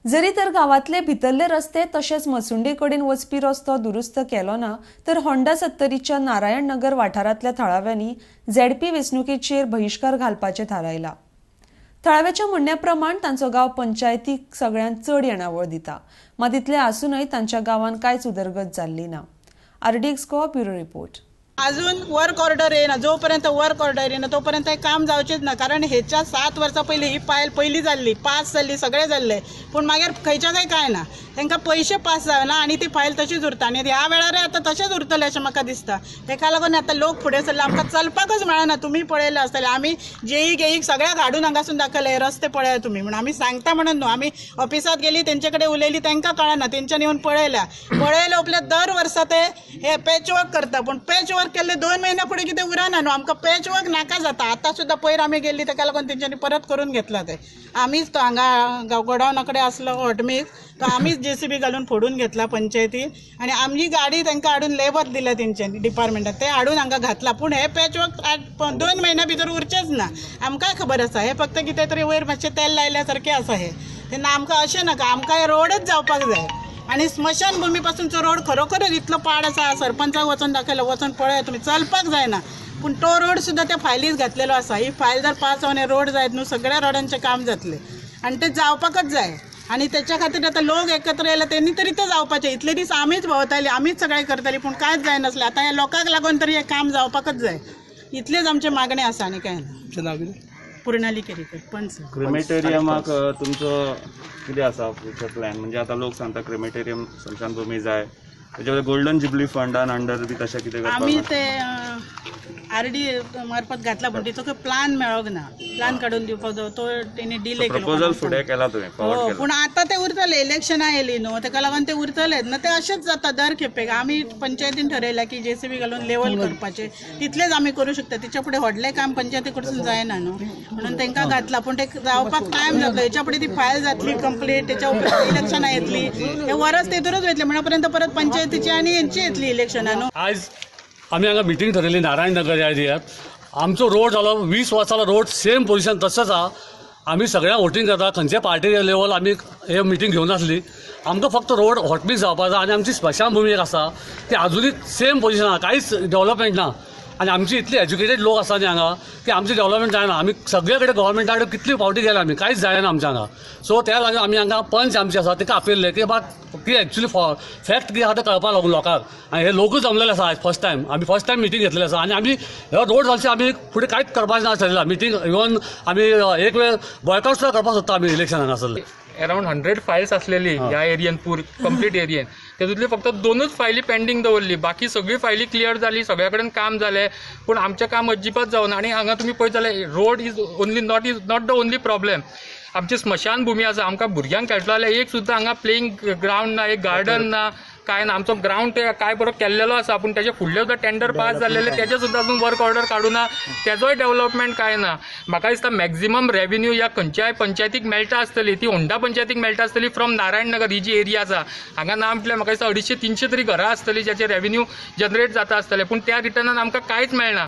जरी तर गांवांतले भितरले रस्ते तशेंच मसुंडे कडेन वचपी रस्तो दुरुस्त केलो ना तर होंडा सत्तरीच्या नारायण नगर वाठारांतल्या थळाव्यांनी झेडपी वेंचणुकेचेर बहिश्कार घालपाचें थारायलां. थळाव्याच्या म्हणण्या प्रमाण तांचो गांव पंचायतीक सगळ्यांत चड येणावळ दिता, मात इतलें आसूनय तांच्या गांवांत कांयच उदरगत जाल्ली ना. RDX Goa, bureau report. अजून वर्क ऑर्डर येना. जोपर्यंत वर्क ऑर्डर येना तोपर्यंत हे काम जावचेच ना, कारण हेच्या 7 वर्सां पयलीं ही फायल पयली जाल्ली, पास जाल्ली, सगळें जाल्लें, पूण मागीर खंयच्या काय कांय ना. तांकां पयशे पास जावना आनी ती फायल तशीच उरता आनी ह्या वेळारय आतां तशेंच उरतलें अशें म्हाका दिसता. तेका लागून आतां लोक फुडें सरले. आमकां चलपाकच मेळना. तुमी पळयलें आसतलें, आमी जेई गेईक सगळ्याक हाडून हांगासून दाखयलें, हे रस्ते पळयात तुमी म्हणून. आमी सांगता म्हणून न्हू, आमी ऑफिसात गेली, तेंचे कडेन उलयली, तांकां कळना. तेंच्यांनी येवन पळयल्या. पळयल्या उपरांत दर वर्सा ते हे पॅच वर्क करता, पूण पॅच वर्क केल्ले 2 म्हयन्या फुडें कितें उरना न्हू. आमकां पॅच वर्क नाका जाता. आतां सुद्दां पयर आमी गेल्ली, तेका लागून तेंच्यांनी परत करून घेतला ते. आमीच तो हांगा गोडावना कडेन आसलो हॉटमिक्स, तो आमीच जेसीबी घालून फोडून घेतला पंचायतीन आनी आमची गाडी तांकां हाडून लेबर दिल्या तेंच्यांनी डिपार्टमेंटान, ते हाडून हांगा घातला. पूण हे पॅच वर्क 2 म्हयन्या भितर उरचेच ना. आमकांय खबर आसा, हे फक्त कितें तरी वयर मातशें तेल लायल्या सारकें आसा हे. तेन्ना आमकां अशें नाका, आमकां हे रोडच जावपाक जाय. आनी स्मशानभुमी पासूनचो रोड खरोखरच इतलो पाड आसा. सरपंचाक वचोन दाखयलो, वचोन पळया तुमी, चलपाक जायना. पूण तो रोड सुद्दां त्या फायलीत घातलेलो आसा. ही फायल जर पास जावन हे रोड जायत न्हू, सगळ्या रोडांचें काम जातलें आनी ते जावपाकच जाय. आनी तेच्या खातीर आतां लोक एकत्र येयला, तेणी तरी ते जावपाचें. इतले दीस आमीच भोंवताली, आमीच सगळें करताली, पूण कांयच जायनासलें. आतां ह्या लोकांक लागून तरी हें काम जावपाकच जाय. इतलेंच आमचें मागणें आसा आनी कांय ना. तुमचें नांव कितें? पूर्णाली केरीकर, पंच. क्रिमेटेरियमाक तुमचो कितें आसा फ्युचर प्लॅन? म्हणजे आतां लोक सांगता क्रिमेटेरियम स्मशानभूमी जाय, तेच्या गोल्डन जुबली फंडान अंडर बी तशें कितें आमी करपाक? ते आरडी मार्फत घातला, पूण तिचो काही प्लान मेळोंक ना. प्लान काडून दिवपाक जाय, तो तेणी डिले केलो. प्रपोजल फुडें केला तुवें, फॉरवर्ड हो. केला? पूण आतां ते उरतले. इलेक्शनां येयली न्हू, तेका लागून ते उरतलेच ना. ते अशेंच जाता दर खेपेक. आमी पंचायतीन ठरयलां की जेसीबी घालून लेवल करपाचें, तितलेंच आमी करूं शकता. तेच्या फुडें व्हडलें काम पंचायती कडसून जायना न्हू, म्हणून तांकां घातलां. पूण ते जावपाक टायम जातलो. हेच्या फुडें ती फायल जातली कंप्लीट, तेच्या उपरांत इलेक्शनां येतली. हे वरस तेतूरच वयतलें. म्हणा पर्यंत परत पंचायतीची आनी हेंची येतली इलेक्शनां न्हू. आयज आमी हांगा मिटींग थरयली नारायण नगर ह्या एरियात. आमचो रोड जालो 20 वर्सां जालो, रोड सेम पोजिशन तसोच आहा. आमी सगळ्यांक वोटींग करता, खंयच्या पार्टी लेवल आमी हे मिटींग घेवन आसली. आमकां फक्त रोड हॉटमिक्स जावपा जाय आनी आमची स्मशानभुमी एक आसा, ती आजुनूय सेम पोजिशन आहा, कांयच डेवलपमेंट ना. आनी आमची इतली एज्युकेटेड लोक आसा न्ही हांगा की आमची डेवलपमेंट जायना. आमी सगळे कडेन गोवोरमेंटा कडेन कितली फावटी गेले आमी, कांयच जायना आमच्या हांगा. सो त्या लागून आमी हांगा पंच आमचे आसा ताका आपयल्ले की बा की एक्चुली फॅक्ट कितें आहा तें कळपाक लागून लोकांक. आनी हे लोकूच जमलेले आसा. आयज फर्स्ट टायम आमी फर्स्ट टायम मिटींग घेतलेली आसा आनी आमी हो रोड जालचे आमी फुडें कांयच करपाचें ना थारयलां. मिटींग इवन आमी एक वेळ बॉयकॉट सुद्दां करपाक सोदता आमी इलेक्शन हांगासरलें. अरावंड 100 फायल्स आसलेली ह्या एरियन, पूर कंप्लीट एरियन. तेतूंतली फक्त दोनूच फायली पेंडींग दवरली, बाकी सगळी फायली क्लियर जाली, सगळ्या कडेन काम जालें, पूण आमचें काम अजिबात जावना. आनी हांगा तुमी पळयत जाल्यार road is only not is not the only problem. आमची स्मशानभुमी आसा. आमकां भुरग्यांक खेळटलो जाल्यार एक सुद्दां हांगा प्लेइंग ग्रावंड ना, एक गार्डन ना, काय ना. आमचो ग्रावंड ते काय बरो केल्लेलो आसा, पूण तेजे फुडले सुद्दां टेंडर पास जाल्लेले, तेजे सुद्दां अजून वर्क ऑर्डर काडूना, तेजोय डेवलपमेंट काय ना. म्हाका दिसता मॅक्झिमम रेवेन्यू ह्या खंयच्याय पंचायतीक मेळटा आसतली ती होंडा पंचायतीक मेळटा आसतली फ्रॉम नारायण नगर. ही जी एरिया आसा, हांगा ना म्हटल्यार म्हाका दिसता 250 300 तरी घरां आसतली, ज्याचे रेवेन्यू जनरेट जाता आसतले, पूण त्या रिटर्नान आमकां कांयच मेळना.